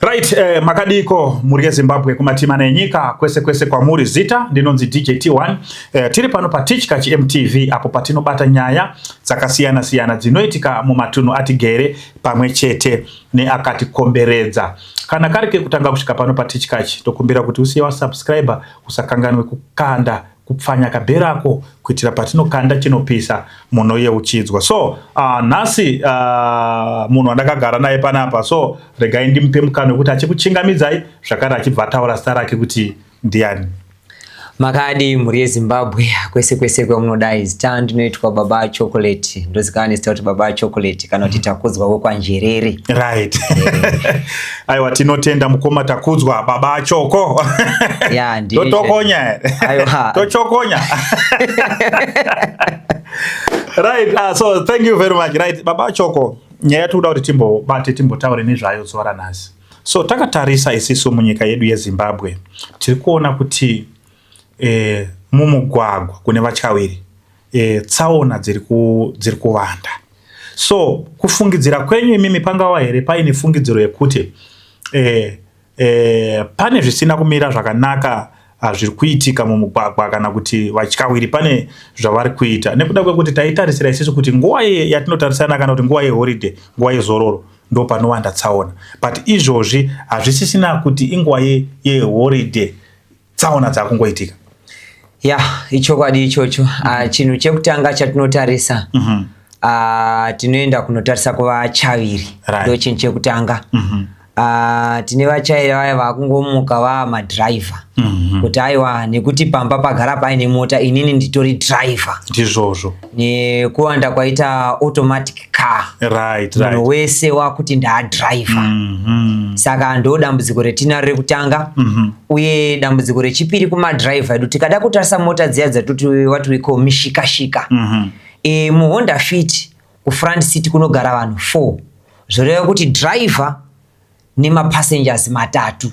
Right, makadiko mhuri yeZimbabwe kumativi mana enyika kwese kwese kwamuri. Zita ndinonzi DJ T1. Tiri pano paTichkach MTV apo patinobata nyaya dzakasiyana siyana dzinoitika mumatunhu atigere pamwe chete neakatikomberedza. Kana kari kekutanga kusvika pano paTichkach, tokumbira kuti usiye wasubscriber, usakanganwe kukanda kupfanya kabherako kuitira patinokanda chinopisa munoyeuchidzwa. So nhasi munhu wandakagara naye panapa, so regai ndimupe mukana wekuti achikuchingamidzai zvakare achibva ataura zita rake kuti ndiani. Makadi mhuri yeZimbabwe kwese kwese kwamunodai. Zita ndinoitwa Baba Chocolate, ndozikanwa nezita kuti Baba Chocolate kana kuti Takudzwa wekwaNjerere. Right, aiwa, tinotenda mukoma Takudzwa, Baba Choko. Ya. Totokonya here? Aiwa. Tochokonya. Right, so thank you very much. Right, Baba Choko, nyaya yatikuda kuti timbobate, timbotaure nezvayo zuva ranhasi. So takatarisa isisu munyika yedu yeZimbabwe, tiri kuona kuti mumugwagwa kune vatyairi tsaona dziri kuwanda. So kufungidzira kwenyu imimi, pangava here paine fungidziro yekuti pane zvisina kumira zvakanaka zviri kuitika mumugwagwa, kana kuti vatyairi pane zvavari kuita, nekuda kwekuti taitarisira isisu kuti nguva yatinotarisana kana kuti nguva yeholiday, nguva yezororo, ndo panowanda tsaona, but izvozvi hazvisisina kuti inguva yeholiday, tsaona dzakungoitika? Ya, ichokwadi ichocho. Chinhu chekutanga chatinotarisa, tinoenda kunotarisa kuvatyairi. Ndo chinhu chekutanga. Tine vatyairi vaya vakungomuka vaa madhiraivha, kuti aiwa, nekuti pamba pagara paine mota, inini nditori dhiraivha. Ndizvozvo. Nekuwanda kwaita automatic car, munhu wese wakuti ndaadhiraivha. Saka ndo dambudziko retinaro rekutanga. Uye dambudziko rechipiri kumadhiraivha edu, tikada kutarisa mota dziya dzatoti what we call mishikashika, muHonda Fit kufront seat kunogara vanhu 4, zvoreva kuti driver nemapassengers matatu.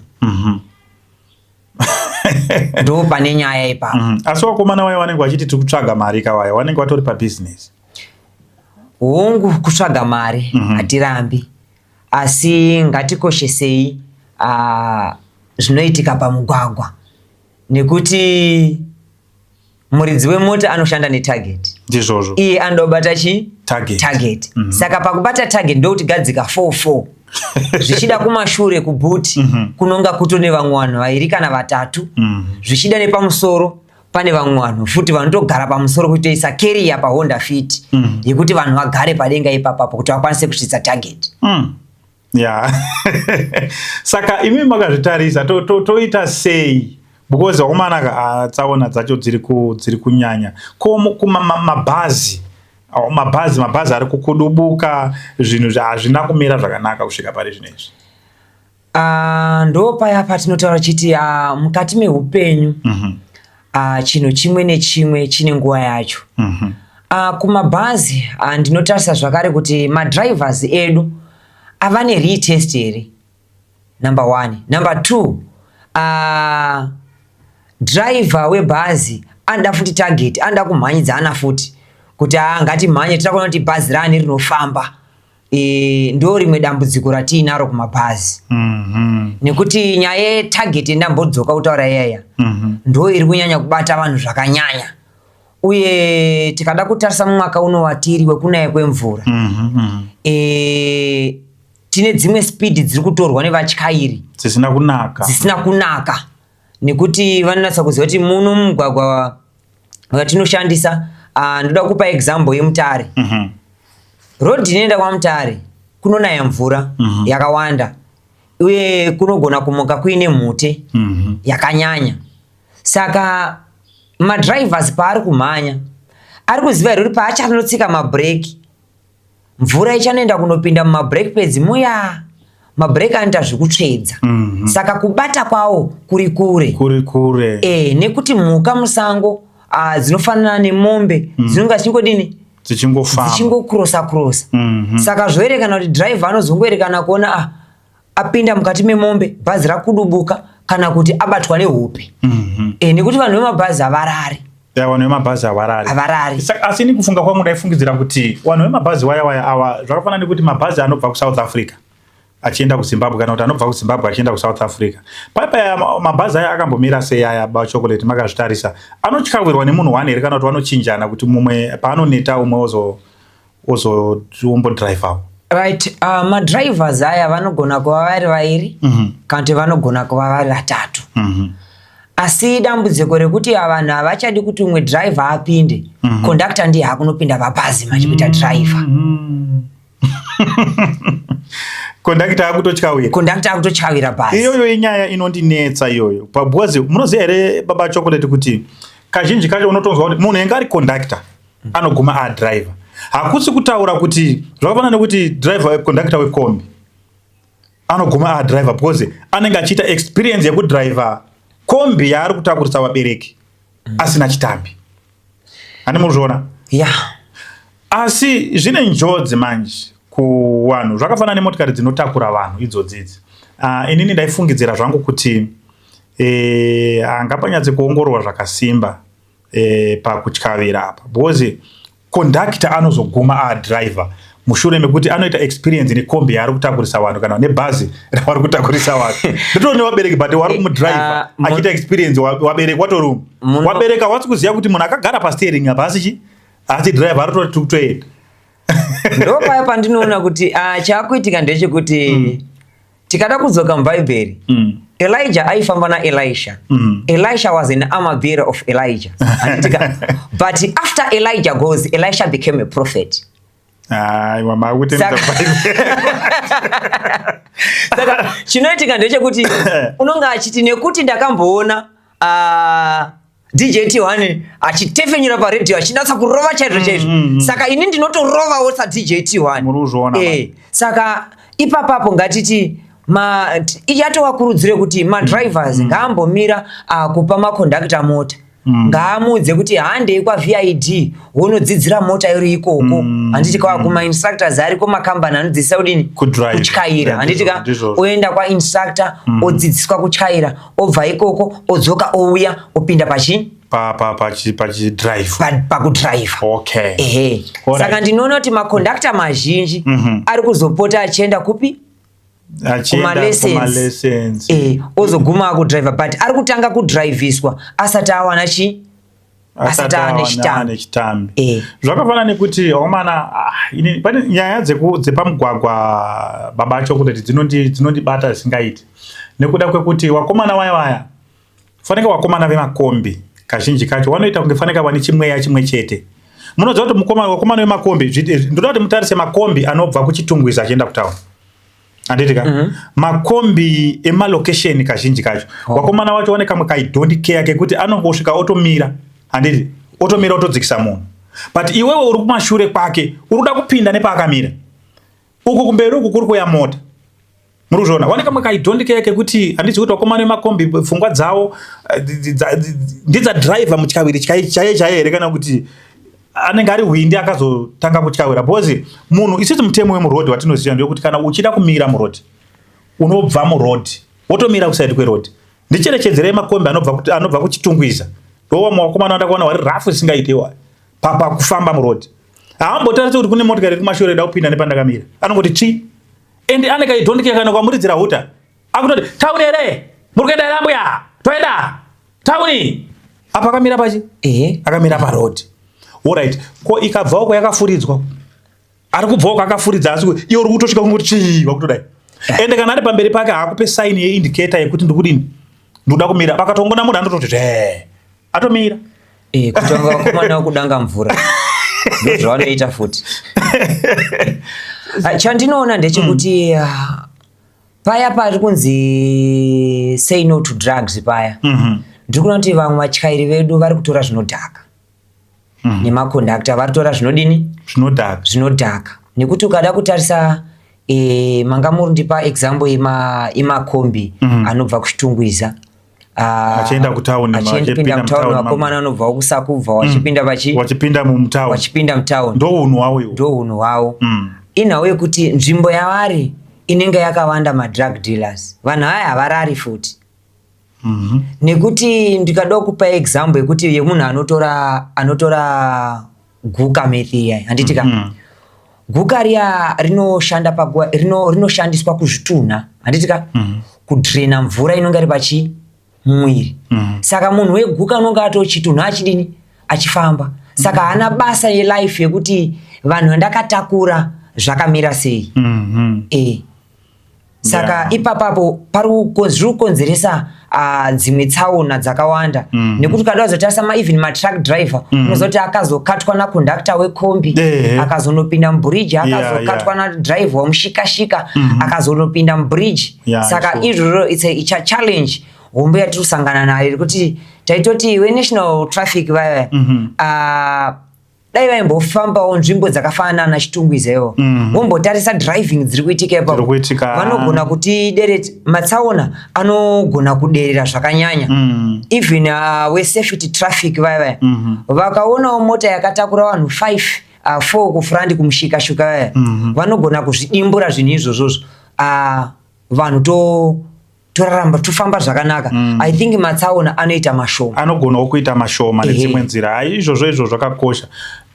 Ndo pane nyaya ipapo. Asi vakomana vaya vanenge vachiti tiri kutsvaga mari kavaya, vanenge vatori pabhizinesi. Hongu, kutsvaga mari hatirambi, asi ngatikoshesei zvinoitika pamugwagwa, nekuti muridzi wemota anoshanda netarget. Ndizvozvo. Iye anoda kubata chi Target. Target. Saka pakubata target ndokuti gadzika 44, zvichida kumashure kubhuti kunonga kutone vamwe vanhu vairi kana vatatu, zvichida nepamusoro pane vamwe vanhu futi vanotogara pamusoro, kutoisa carrier paHonda Fit yekuti vanhu vagare padenga ipapapo kuti vakwanise kusvitsa target. Ya, saka imi makazvitarisa, toita sei? Because vakomana, tsaona dzacho dziri kunyanya. Ko mabhazi, mabhazi ari kukudubuka, zvinhu hazvina kumira zvakanaka kusvika pari zvino izvi. Ndo paya patinotaura chiti mukati meupenyu chinhu chimwe nechimwe chine nguva yacho. Kumabhazi ndinotarisa zvakare kuti madrivers edu ava neretest here, number one. Number two, driver webhazi anoda futi target, anoda kumhanyidzana futi kuti aa, ngatimhanye, tira kuona kuti bhazi rani rinofamba. Ndo rimwe dambudziko ratiinaro kumabhazi, nekuti nyaya yetarget ndambodzoka kutaura iyaya, ndo iri kunyanya kubata vanhu zvakanyanya. Uye tikada kutarisa mumwaka uno watiri wekunaya kwemvura, tine dzimwe speed dziri kutorwa nevatyairi dzisina kunaka. Dzisina kunaka, nekuti vanonatsa kuziva kuti muno mumugwagwa watinoshandisa, ndoda kupa example yeMutare. Road inoenda kwaMutare kunonaya mvura yakawanda, uye kunogona kumuka kuine mhute yakanyanya. Saka madrivers paari kumhanya, ari kuziva here kuti paachanotsika mabhureki, mvura ichanoenda kunopinda mumabrake pads muya? Mabhureki anoita zvekutsvedza. Saka kubata kwawo kuri kure. Kuri kure. Nekuti mhuka musango dzinofanana nemombe dzinonga dzichingodini? Dzichingofamba. Dzichingokrosa krosa. Saka zvoerekana kuti driver anozongoerekana kuona apinda mukati memombe, bhazi rakudubuka, kana kuti abatwa nehope. Nekuti vanhu vemabhazi havarari. Ya, vanhu vemabhazi havarari. Havarari. Asi ini kufunga kwangu ndaifungidzira kuti vanhu vemabhazi waya waya ava, zvakafanana nekuti mabhazi anobva kuSouth Africa. Achienda kuZimbabwe kana kuti anobva kuZimbabwe achienda kuSouth Africa. Paya mabhazi aya akambomira sei aya, Bachocolate, makazvitarisa? Anotyawirwa nemunhu one here kana kuti vanochinjana, kuti mumwe paanoneta umwe ozombodhiraivhawo? Right, madrivers aya vanogona kuva vari vairi kana kuti vanogona kuva vari vatatu. Asi dambudziko rekuti vanhu havachadi kuti umwe driver apinde, conductor ndiye akunopinda pabhazi manje kuita driver. Kondakta akutotyawira. Conductor akutotyawira bhazi. Iyoyo inyaya inondinetsa iyoyo, because munoziva here, Baba Chocolate, kuti kazhinji kacho unotonzwa kuti munhu enge ari conductor anoguma adriver? Hakusi kutaura kuti zvakafanana nekuti driver, conductor wekombi anoguma adriver because anenge achiita experience yekudriver kombi yaari kutakurisa vabereki asina chitambi. Hani muzviona? Ya. Asi zvine njodzi manje kuvanhu. Zvakafanana nemotikari dzinotakura vanhu idzodzi idzi. Inini ndaifungidzira zvangu kuti hangapanyatsi kuongororwa zvakasimba pakutyavira apa, because conductor anozoguma adriver mushure mekuti anoita experience nekombi yaari kutakurisa vanhu kana nebhazi ravari kutakurisa vanhu. Nditori nevabereki, but wari kumudriver achiita experience, wabereki watori wabereka wasi kuziva kuti munhu akagara pasteering apa asi chi asi driver ari kutoti kutoenda. Ndo paya pandinoona kuti chaakuitika ndechekuti tikada kudzoka mubhaibheri, Elijah aifamba naElisha. Elisha was an armor bearer of Elijah, handitika? But after Elijah goes, Elisha became a prophet. Aiwa, makutendza. Saka chinoitika ndechekuti unonge achiti nekuti ndakamboona DJ T1 achitefenyura paredhiyo achinatsa kurova chaizvo chaizvo, saka ini ndinotorovawo saDJ T1. Muri kuzviona? Saka ipapapo ngatiti yatova kurudziro kuti madrivers ngaambomira kupa makondakta mota. Ngaamuudze kuti handei kwaVID wonodzidzira mota iri ikoko, handiti ka? Kumainstructors ariko, makambani anodzidzisa kudini? Kudrive. Kutyaira. Yeah, handiti ka? Ndizvozvo. Oenda kwainstructor, odzidziswa kutyaira, obva ikoko odzoka, ouya opinda pachi Pachidrive. Pakudrive. Ehe. Saka ndinoona kuti makondakta mazhinji ari kuzopota achienda kupi? Achienda Kumalessons. kumalessons. Ozoguma akudriver, but ari kutanga kudriviswa asati awana chi asati ane chitambi. Nechitambi. Eh. Zvakafanana nekuti wakomana, pane nyaya dzepamugwagwa, Baba Chocolate, dzinondibata zvisingaiti, nekuda kwekuti wakomana waya waya, fanike wakomana vemakombi kazhinji kacho wanoita kunge fanike vane chimweya chimwe chete. Munoziva kuti mukoma, wakomana vemakombi, ndoda kuti mutarise makombi anobva kuChitungwiza achienda kutauni, handiti ka? Makombi emalokesheni kazhinji kacho wakomana wacho wane kamwe kai don't care kekuti anongosvika otomira, handiti? Otomira, otodzikisa munhu, but iwewe uri kumashure kwake uri kuda kupinda nepaakamira. Uku kumberi uku kuri kuya mota. Muri kuzviona? Wane kamwe kai don't care kekuti handizi kuti wakomana vemakombi pfungwa dzavo ndedzadhiraivha mutyawiri chaiye chaiye here, kana kuti anenge ari hwindi akazotanga kutyawira? Because munhu, isusu mutemo wemurodhi watinoziva ndewekuti kana uchida kumira murodhi, unobva murodhi wotomira kuside kwerodhi. Ndicherechedzerei makombi anobva kuChitungwiza. Ndowamwe wakomana wandakaona wari rafu isingaiti iwayo pakufamba murodhi. Haambotarisi kuti kune motikari iri kumashure ida kupinda nepandakamira. Anongoti chi and ane kai don't care. Kana kwamuridzira huta, akutoti, "Tauni here? Muri kuenda here ambuya? Toenda tauni." Apa akamira pachi akamira parodhi. Alright, ko ikabva uko yakafuridzwa, ari kubva uko akafuridza, asi iwe uri kutosvika kungoti chii, wakutodai. Ende kana ari pamberi pake haakupe sign yeindicator yekuti ndikudini, ndikuda kumira. Pakatongona munhu anototi zve atomira. Kutonga vakomana vekudanga mvura ndozvavanoita futi. Chandinoona ndechekuti paya pari kunzi "Say no to drugs" paya, ndiri kuona kuti vamwe vatyairi vedu vari kutora zvinodhaka, nemakondakta vari kutora zvinodini? Zvinodhaka. Zvinodhaka. Nekuti ukada kutarisa, manga muri ndipa example yemakombi anobva kuChitungwiza, Achienda kutauni, achipinda achipinda mutauni, mutauni. Vakomana vanobvawo kuSakubva vachipinda pachi Wachipinda mumutauni. Vachipinda mutauni. Ndo unhu hwavo iwo. Ndo unhu hwavo. Inhau yekuti nzvimbo yavari inenge yakawanda madrug dealers. Vanhu aya havarari futi. Nekuti ndikada kupa example yekuti yemunhu anotora guka meth iya, handiti ka? Guka riya rinoshanda paguva rinoshandiswa kuzvitunha, handiti ka? Kudrena mvura inonge iri pachi mumwiri. Saka munhu weguka unonge atochitunha achidini, achifamba. Saka haana basa yelife yekuti vanhu vandakatakura zvakamira sei. Saka ipapapo pari zviri kukonzeresa dzimwe tsaona dzakawanda, nekuti ukada kuzotarisa even matruck driver, unoziva kuti akazokatwa nakondakta wekombi, akazonopinda mubridge, akazokatwa nadriver wemushikashika, akazonopinda mubridge. Saka izvozvo it's a challenge hombe yatiri kusangana nayo, yekuti taitoti venational traffic vaya, dai vaimbofambawo nzvimbo dzakafanana naChitungwiza ivo, vombotarisa driving dziri kuitika ipapo. Dziri kuitika. Vanogona kuti dere matsaona anogona kuderera zvakanyanya. Even wesafety traffic vaya vaya, vakaonawo mota yakatakura vanhu 5, 4 kufront kumushikashuka vaya, vanogona kuzvidimbura zvinhu izvozvozvo, vanhu toraramba tofamba zvakanaka. I think matsaona anoita mashoma. Anogonawo kuita mashoma nedzimwe nzira. Hai, izvozvo izvo zvakakosha.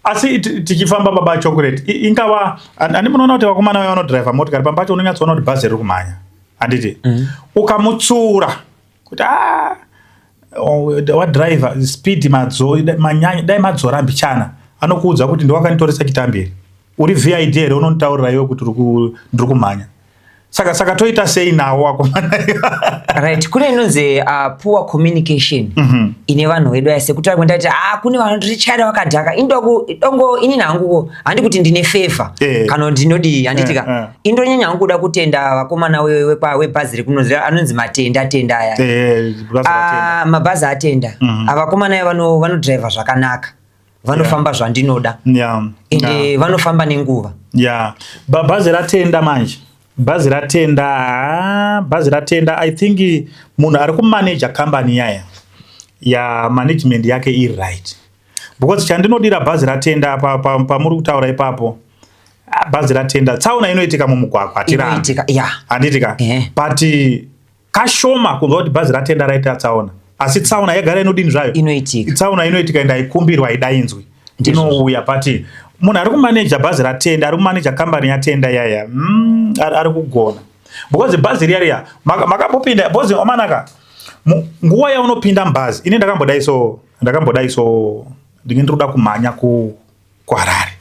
Asi tichifamba, baba Chocolate, ingava handi munoona kuti vakomana vaya vanodhiraivha motikari, pamba pacho unonyatsoona kuti bhazi riri kumhanya, handiti? Ukamutsura kuti a wadhiraivha speed madzo manyanya, dai madzora mbichana, anokuudza kuti ndiwakanditoresa chitambiri, uri VID here unonditaurira iwe kuti ndiri kumhanya? Saka toita sei nawo vakomana? Right, kune inonzi poor communication ine vanhu vedu aya. Sekutaura kwendati, kune vanhu vakadhaka. Indongo inini hanguko handi kuti ndine favor kana ndinodii, handiti ka? Indonyanya hangu kuda kutenda vakomana webhazi rekunozi anonzi Matenda Tenda aya. Bhazi ratenda. Ah, mabhazi atenda. Avakomana aya vanodhiraivha zvakanaka, vanofamba zvandinoda, ende vanofamba nenguva. Ya, bhazi ratenda manje, bhazi ratenda, ah, bhazi ratenda. I think munhu ari kumaneja kambani yaya ya management yake iri right, because chandinodira bhazi ratenda pamuri kutaura ipapo, ah, bhazi ratenda tsaona inoitika mumugwagwa, hatirambi. Inoitika ya. Handiti ka? But kashoma kunzwa kuti bhazi ratenda raita tsaona, asi tsaona yagara inodini zvayo? Inoitika. Tsaona inoitika, ende haikumbirwa, haidainzwi. Ndizvo. Inouya, but munhu ari kumaneja bhazi ratenda, ari kumaneja kambani yatenda yaya, ari kugona, because bhazi riya riya makambopinda bhozi omanaka, nguva yaunopinda mubhazi, ini ndakambodai so, ndakambodai so, ndinge ndiri kuda kumhanya kuHarare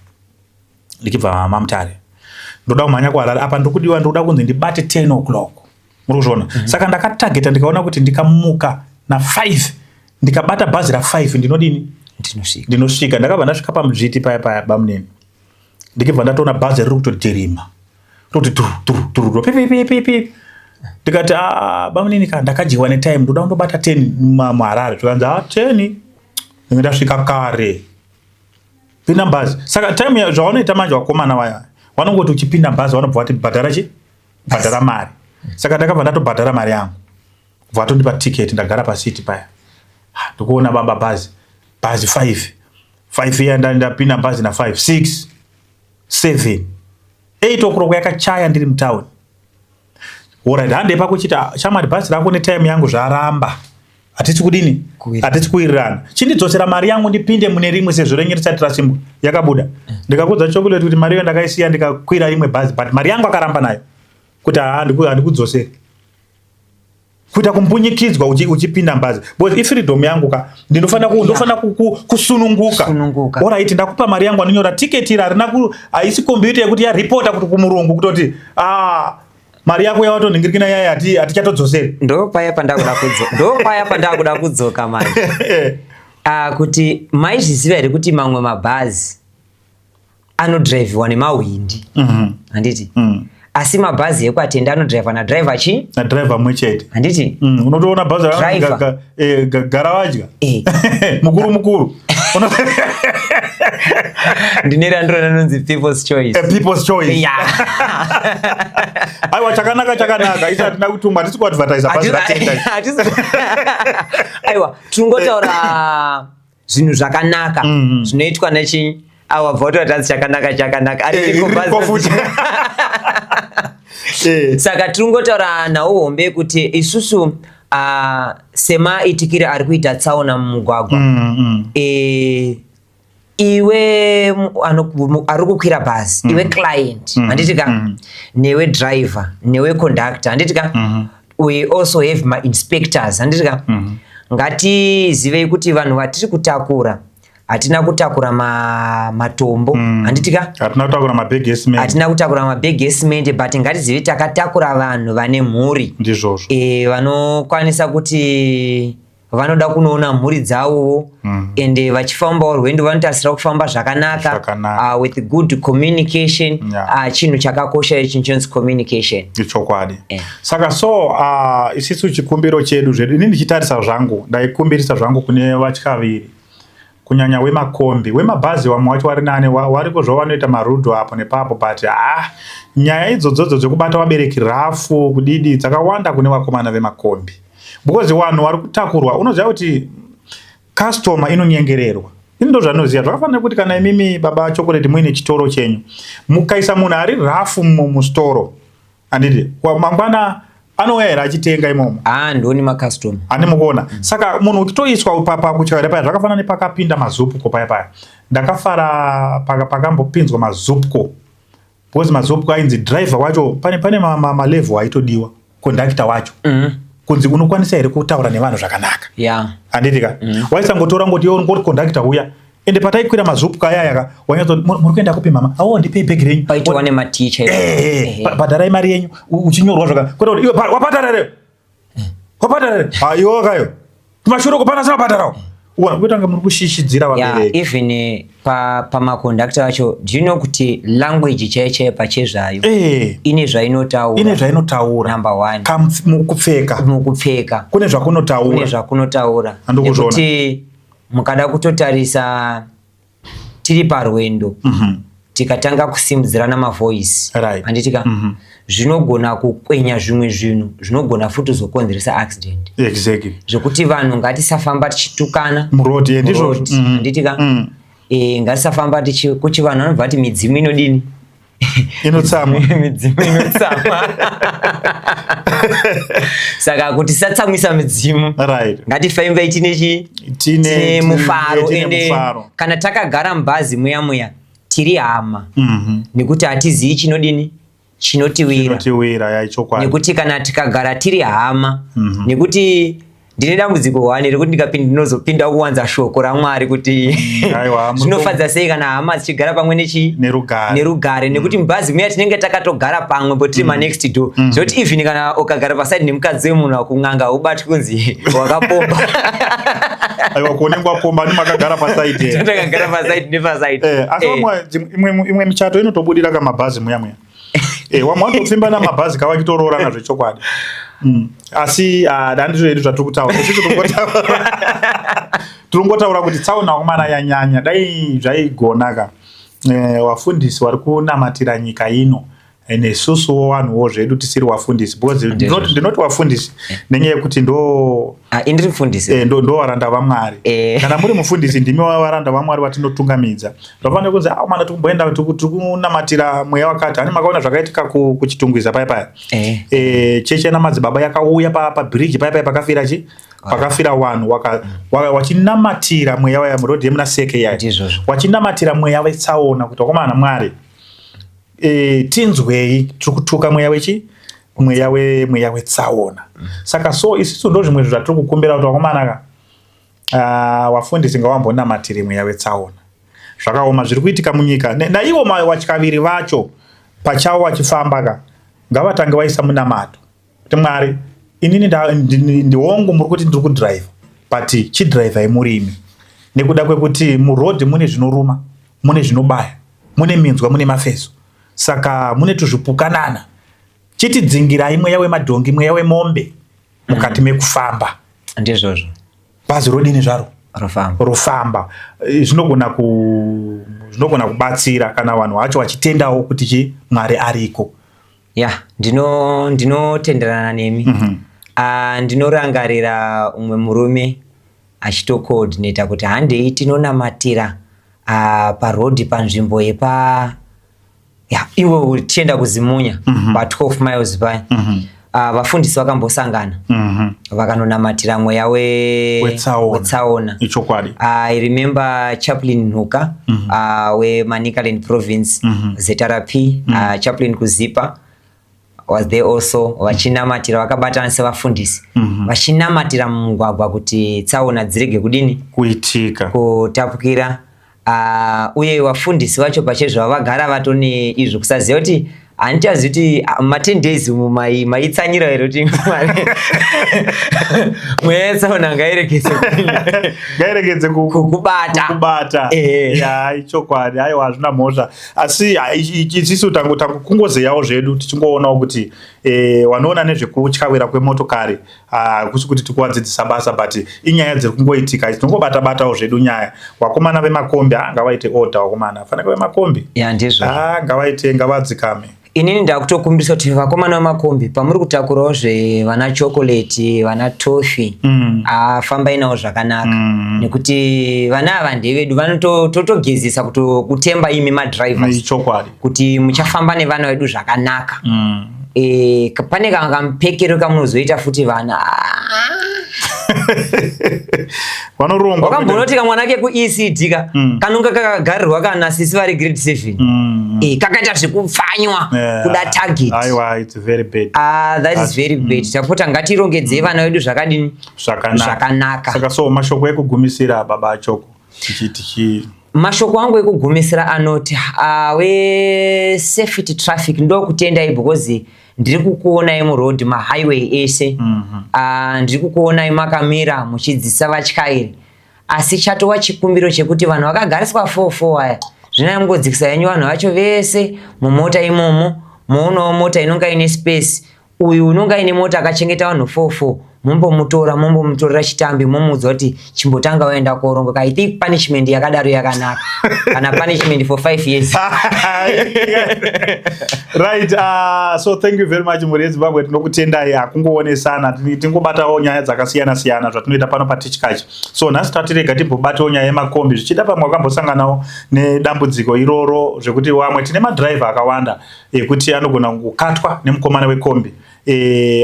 ndichibva maMutare. Ndoda kumhanya kuHarare, apa ndiri kudiwa, ndiri kuda kunzi ndibate 10 o'clock, muri kuzviona? Saka ndakatageta, ndikaona kuti ndikamuka na5, ndikabata bhazi ra5, ndinodini? Ndinosvika. Ndinosvika. Ndakabva ndasvika pamudzviti paya paya, bamunini, ndikibva ndatoona bhazi riri kutodhirima toti turu turu turu pi pi pi pi. Ndikati, "Ah, bamunini ka, ndakadyiwa netime, ndoda kundobata 10 muHarare." Zvikanzi, "Ah, 10 ndinge ndasvika kare, pinda bhazi." Saka time zvavanoita manje vakomana vaya, vanongoti uchipinda bhazi vanobva vati bhadhara chi, bhadhara mari. Saka ndakabva ndatobhadhara mari yangu, bva vatondipa tiketi, ndagara pasiti paya. Ah, ndikuona baba bhazi 5 5 iya, ndapinda bhazi na 5, 6, 7, 8 o'clock yakachaya, ndiri mutauni. Alright, hande pakuchita shamwari, bhazi rako netime yangu zvaramba, hatisi kudini? Kuwirirana. Hatisi kuwirirana, chindidzosera mari yangu ndipinde mune rimwe sezvo renye risati rasimbwa yakabuda. Ndikakudza Chocolate kuti mari iyo ndakaisiya, ndikakwira imwe bhazi, but mari yangu akaramba nayo kuti haa, handikudzoseri. Kuita kumbunyikidzwa uchipinda mubhazi, because ifreedom yangu ka, ndinofanira ndinofanira kusununguka. Kusununguka. Alright, ndakupa mari yangu, anonyora tiketi iri harina haisi kombiyuta yekuti yaripota kuti kumurungu kutoti, ah, mari yako yawatonhingirikina yaya hatichatodzoseri. Ndo paya pandakuda kudzoka manje. Ah, kuti maizviziva here kuti mamwe mabhazi anodhiraivhiwa nemahwindi, handiti? Asi mabhazi ekwaTenda anodhiraivha nadhiraivha chi? Nadhiraivha mumwe chete. Handiti? Unotoona bhazi Driver. Gara vadya. Eh. Mukuru mukuru. Ndine randiro ranonzi People's Choice. People's Choice. Ya. Aiwa, chakanaka chakanaka, isi hatina kutumwa, hatisi kuadvertisa bhazi ratenda. Aiwa, tinongotaura zvinhu zvakanaka zvinoitwa nechinyi. Awa, bva kuti chakanaka chakanaka. Ririko Ariko futi. Saka tiringotaura nhau hombe yekuti isusu, semaitikire ari kuita tsaona mumugwagwa, Iwe ari kukwira bhazi, iwe client, handiti ka? Newe driver, newe conductor, handiti ka? We also have mainspectors, handiti ka? Ngatizivei kuti vanhu vatiri kutakura, hatina kutakura matombo, handiti ka? Hatina kutakura mabhegi esimende. Hatina kutakura mabhegi esimende, but ngatizive takatakura vanhu vane mhuri. Ndizvozvo. Vanokwanisa kuti vanoda kunoona mhuri dzavowo, ende vachifambawo rwendo vanotarisira kufamba zvakanaka, Zvakanaka. With good communication. Chinhu chakakosha ichi chinonzi communication. Ichokwadi. Saka so isisu chikumbiro chedu zvedu, ini ndichitarisa zvangu, ndaikumbirisa zvangu kune vatyaviri, kunyanya wemakombi, wemabhazi, vamwe wacho vari nane, wariko zvavo vanoita marudho apo nepapo, but ah, nyaya idzodzodzo dzekubata vabereki rafu kudidi dzakawanda kune vakomana vemakombi, because vanhu vari kutakurwa, unoziva kuti customer inonyengererwa. Ini ndo zvanoziva, zvakafanira kuti kana imimi baba Chocolate muine chitoro chenyu, mukaisa munhu ari rafu musitoro, handiti mangwana anouya here achitenga imomo? Ah, ndoni macustomer. Handi mukuona? Saka munhu uchitoiswa pakutyaira paya, zvakafanana nepakapinda maZupco paya paya. Ndakafara pakambopinzwa maZupco, because maZupco ainzi driver wacho pane malevel aitodiwa, conductor wacho, kunzi unokwanisa here kutaura nevanhu zvakanaka, handiti ka? Waisangotora ngoti iwe ungoti conductor uya, ende pataikwira maZupco ayaya ka, wanyatso, "Muri kuenda kupi mama? Awo, ndipei bhegi renyu." Paitova nematicha. "Bhadharai mari yenyu." Uchinyorwa zvaka, kwete kuti iwe wabhadhara here, wabhadhara here? Ha, iwe wakayo kumashure uko pana asina uona kuitanga muri kushishidzira vabereki. Even pamaconductor acho, do you know kuti language chaiyo chaiyo pachezvayo ine zvainotaura? Ine zvainotaura. Number one, Mukupfeka. Mukupfeka. Kune zvakunotaura. Kune zvakunotaura. Handikuzviona. Nekuti mukada kutotarisa, tiri parwendo, tikatanga kusimudzirana mavoice, handiti ka? Zvinogona kukwenya zvimwe zvinhu, zvinogona futi kuzokonzeresa accident. Zvekuti vanhu ngatisafamba tichitukana Muroad, ndizvo. Muroad, handiti ka? Ngatisafamba tichi kuti vanhu vanobva vati midzimu inodini? Inotsamwa. Midzimu inotsamwa. Saka kuti tisatsamwisa midzimu, ngatifambei tine chi tine mufaro. Tine Ende mufaro. Kana takagara mubhazi muya muya, tiri hama, nekuti hatizivi chinodini, chinotiwira. Chinotiwira, yaichokwadi. Nekuti kana tikagara tiri hama, nekuti ndine dambudziko hwani rekuti ndikapinda, ndinozopinda kuwanza shoko raMwari kuti Aiwa, zvinofadza sei kana hama dzichigara pamwe nechi nerugare. Nerugare, nekuti mubhazi muya tinenge takatogara pamwe po, tiri manext door, zvekuti even kana ukagara paside nemukadzi wemunhu akun'anga, ubatwi kunzi wakapomba. Aiwa, kuonenge wapomba ni makagara paside. Takagara paside nepaside. Asi vamwe imwe michato inotobudira kamabhazi muya muya. Vamwe vanotopfimba namabhazi kava vachitoroorana zvechokwadi. Asi ah, dandizvo yedu zvatiri kutaura. Isusu tiri kungotaura kuti tsaona wakomana yanyanya. Dai zvaigonaka, wafundisi vari kunamatira nyika ino, nesusuwo vanhuwo zvedu tisiri wafundisi, because ndinoti wafundisi nenyaya yekuti ndo Ah, indiri mufundisi. Ndo varanda vaMwari. Kana muri mufundisi, ndimi varanda vaMwari vatinotungamidza. Zvafanira kunzi, "Ah, mana, tikumboenda, tiri kunamatira mweya wakati." Hani makaona zvakaitika kuChitungwiza paya paya? Chechi yana madzibaba yakauya pabhiriji paya paya pakafira chi pakafira vanhu, wachinamatira mweya waya murodhi yemuna Seke yaya. Ndizvozvo. Wachinamatira mweya wetsaona kuti, "Wakomana, Mwari, tinzwei, tiri kutuka mweya wechi mweya we mweya wetsaona." Saka so isusu ndo zvimwe zvinhu zvatiri kukumbira kuti vakomana ka, wafundisi ngawambonamatire mweya wetsaona. Zvakaoma zviri kuitika munyika. Naivo watyaviri vacho pachavo vachifamba ka, ngavatange vaisa munamato kuti, "Mwari, inini ndihongu muri kuti ndiri kudhiraivha, but chidhiraivhai murimi, nekuda kwekuti murodhi mune zvinoruma, mune zvinobaya, mune minzwa, mune mafeso, saka mune tuzvipukanana. Chitidzingirai mweya wemadhongi, mweya wemombe mukati mekufamba." Ndizvozvo. Bhazi rodini zvaro? Rofamba. Rofamba. Zvinogona kubatsira kana vanhu vacho vachitendawo kuti chi Mwari ariko. Ya, ndinotenderana nemi. Ah, ndinorangarira umwe murume achitocoordinata kuti handei tinonamatira parodhi, panzvimbo yepa, ya, iwe tichienda kuZimunya, pa 12 miles paya. Vafundisi vakambosangana vakanonamatira mweya Wetsaona. Wetsaona. Ichokwadi. I remember Chaplain Nhuka weManicaland Province, ZRP, Chaplain Kuzipa was there also, vachinamatira vakabatana sevafundisi, vachinamatira mumugwagwa kuti tsaona dzirege kudini? Kuitika. Kutapukira. Uye vafundisi vacho pachezvavo vagara vatone izvo, kusaziva kuti, handichazivi kuti ma10 days umu maitsanyira here kuti mweya yetsaona ngairegeze Ngairegedze kukubata. Kubata. Eh. Ya, ichokwadi. Aiwa, hazvina mhosva, asi isusu tangu kungozeyawo zvedu, tichingoonawo kuti vanoona nezvekutyawira kwemotokari, hakusi kuti tikuvadzidzisa basa, but inyaya dziri kungoitika, tinongobata batawo zvedu nyaya. Vakomana vemakombi, ngavaite order. Vakomana fanaka vemakombi. Ya, ndizvo. Ngavaite, ngavadzikame. Inini ndakutokumbirisa kuti vakomana vemakombi, pamuri kutakurawo zvevana chocolate, vana toffee, fambai nawo zvakanaka, nekuti vana ava ndevedu. Vanototogezesa kutemba imi madrivers Ichokwadi. Kuti muchafamba nevana vedu zvakanaka. E, pane kamwe kamupekero kamunozoita futi vana. Vanorongwa. Wakambonoti kamwana keku-ECD ka kanonga kakagarirwa kana sisi vari grade 7, e, kakaita zvekupfanywa kuda target. Aiwa, it's very bad. Ah, that is very bad. Tapota ngatirongedzei vana vedu zvakadini? Zvakanaka. Zvakanaka. Saka so mashoko ekugumisira, baba Achoko, tichi Mashoko angu ekugumisira anoti, we safety traffic, ndokutendai because ndiri kukuonai muroad, mahighway ese. Ndiri kukuonai makamira muchidzidzisa vatyairi, asi chatova chikumbiro chekuti vanhu vakagariswa 44 aya, zvinai mungodzikisa henyu vanhu vacho vese mumota imomo, moonawo mota inonga ine space. Uyu unonga ine mota akachengeta vanhu 44, mumbomutora, mumbomutorera chitambi, momuudza kuti chimbotanga waenda korongoka. I think punishment yakadaro yakanaka, kana punishment for 5 years. Right, so thank you very much, mhuri yeZimbabwe. Tinokutendai. Hakungoonesana, tingobatawo nyaya dzakasiyana siyana zvatinoita pano paTichkachi. So nhasi tatirega timbobatawo nyaya yemakombi. Zvichida pamwe wakambosanganawo nedambudziko iroro, zvekuti vamwe tine madhiraivha akawanda ekuti anogona kukatwa nemukomana wekombi,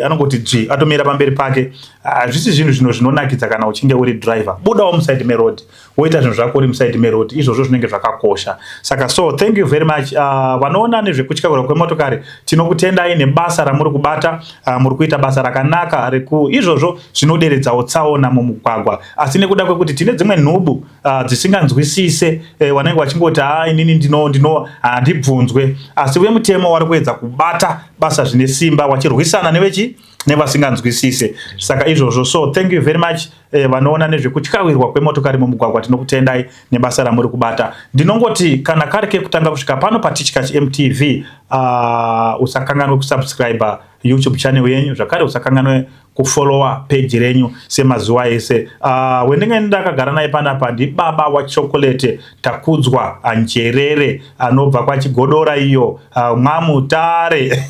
anongoti dzvi, atomira pamberi pake. Hazvisi zvinhu zvino zvinonakidza. Kana uchinge uri driver, budawo muside meroad, woita zvinhu zvako uri muside meroad. Izvozvo zvinenge zvakakosha. Saka so thank you very much. Vanoona nezvekutyairwa kwemotokari, tinokutendai nebasa ramuri kubata. Muri kuita basa rakanaka reku izvozvo zvinoderedzawo tsaona mumugwagwa, asi nekuda kwekuti tine dzimwe nhubu dzisinganzwisise, vanenge vachingoti, "Ha, inini ndino handibvunzwe," asi vemutemo vari kuedza kubata basa zvine simba, vachirwisana nevechi nevasinganzwisise. Saka izvozvo, so thank you very much. Vanoona nezvekutyawirwa kwemotokari mumugwagwa, tinokutendai nebasa ramuri kubata. Ndinongoti kana kari kekutanga kusvika pano paTichkach MTV, usakanganwe kusubscribe YouTube channel yenyu, zvakare usakanganwe kufollowa page renyu semazuva ese. Wendinge ndakagara naye panapa ndibaba waChocolate, Takudzwa Njerere, anobva kwaChigodora iyo, mwaMutare.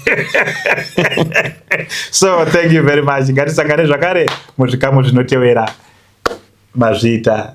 So thank you very much. Ngatisangane zvakare muzvikamu zvinotevera. Mazviita.